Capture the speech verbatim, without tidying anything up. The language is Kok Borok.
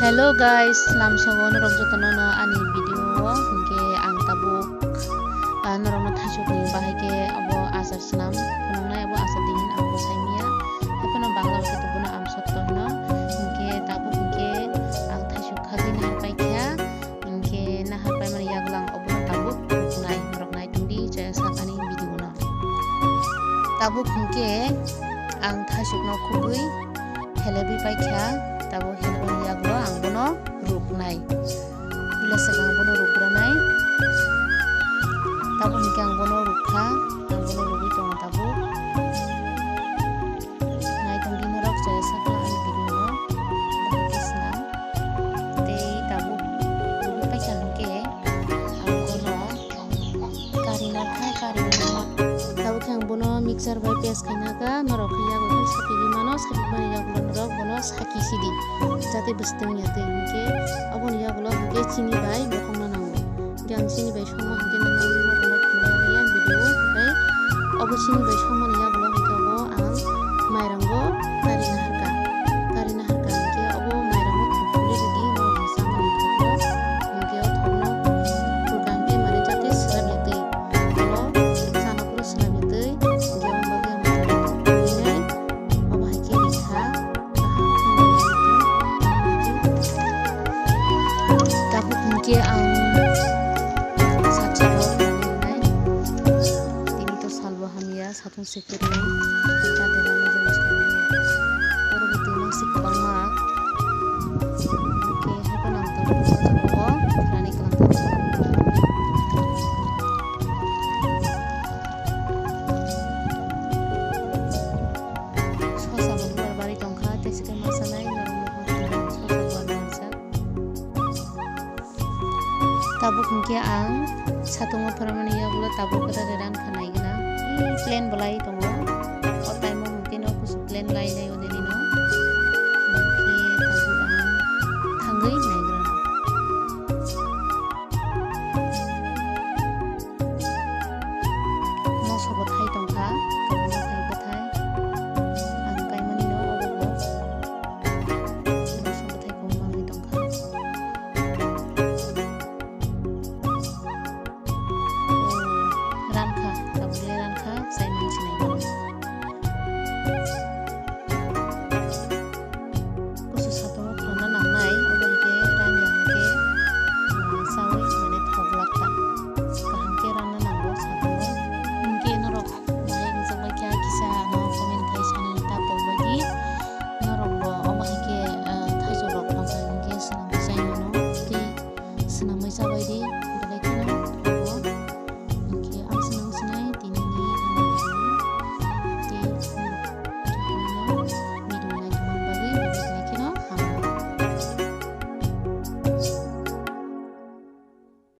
Hello guys, lamsogo norok jotono no ani video o, hinkhe ang tabuk, ah, norokno thaisukni bahai khe abo achar swnam phunuknai, abo achar din ang bo saimanya. Haiphano Bangla bai khe tongbono ang sotto hino, hinkhe tabuk hinkhe ang thaisuk khagwi nahar paikha, hinkhe nahar paimani yagulang obono tabuk ruknai, norok naitongdi chaya sakani video no. Tabuk hinkhe ang thaisukno khugwi helebwi paikha, tabuk helebani yagulo ang bono ruknai. Bwlasa ang bono rukgranai. Tabuk hinkhe ang bono rukha, ang bono rugwi tongo tabuk. Naitongdi norok chaya sakno ani video no, bahai khe swnam. Tei tabuk rugwi paikha hinkhe ang bono Kari narkha, kari narkha. Tabuk khe ang bono mixer bai paste khaina kha, norok khe yago khe sakigwi mano, sakigmani yagulo norok bono saki sidi, jate bwswtwng ya twi hinkhe, aboni yagulo hinkhe chini bai bokhokna nango. Hinkhe ang chini bai songma hinkhe norok norokno phunukmani ya video, hinkhe obo chini bai songmani yagulo hinkhe obo ang mairango kari naharkha, kari naharkha hinkhe obo mairango thok phulwi ridi, norok samani thokno, hinkhe o thokno phulkha hinkhe mane jate swrapya twi, olo chana phuru swrapya twi, hinkhe omo bagwi ang mairango thok phulwinai obo hai khe rikha, kaham khe nai. Tabuk hinkhe ang sak sabo khainai, tini to salbo hamya. Satung se kwrwi, ta dena nujani samani. Oro bo twi mangsi kwbangma. Khe haikhe nang tongo, o rani kwlangkha. Sosa bo bubar bari tongkha, tei se khe masa nai norok nukha sosa bubar barjak. Tabuk hinkhe ang satungo phwrwngmani yagulo tabuk kwrwrwi rankha naigwna. Plan belai tongo. O time o hinkhe no kusu plan lai lai o dini no. Hinkhe tabuk ang thangwi naigrana. Moso bwthai tongkha, moso bwthai. Ang kaimani no obo bo. Moso bwthai kwbangma wngwi tongkha. Rankha, tabukle rankha, chai mansinai. Kusu satungo khwlangna nangnai, obo hinkhe ranya hinkhe, ah, chawi mane thoglak ta. Kaham khe ranna nango satungo. Hinkhe norok bahai wngjak bai kha kisa ano comment khai sanani ta tongbaidi. Norok bo omo hai khe, ah, thaichuk rok tongkha hinkhe swnamwi chai mano. Tei swnamwi chabaidi.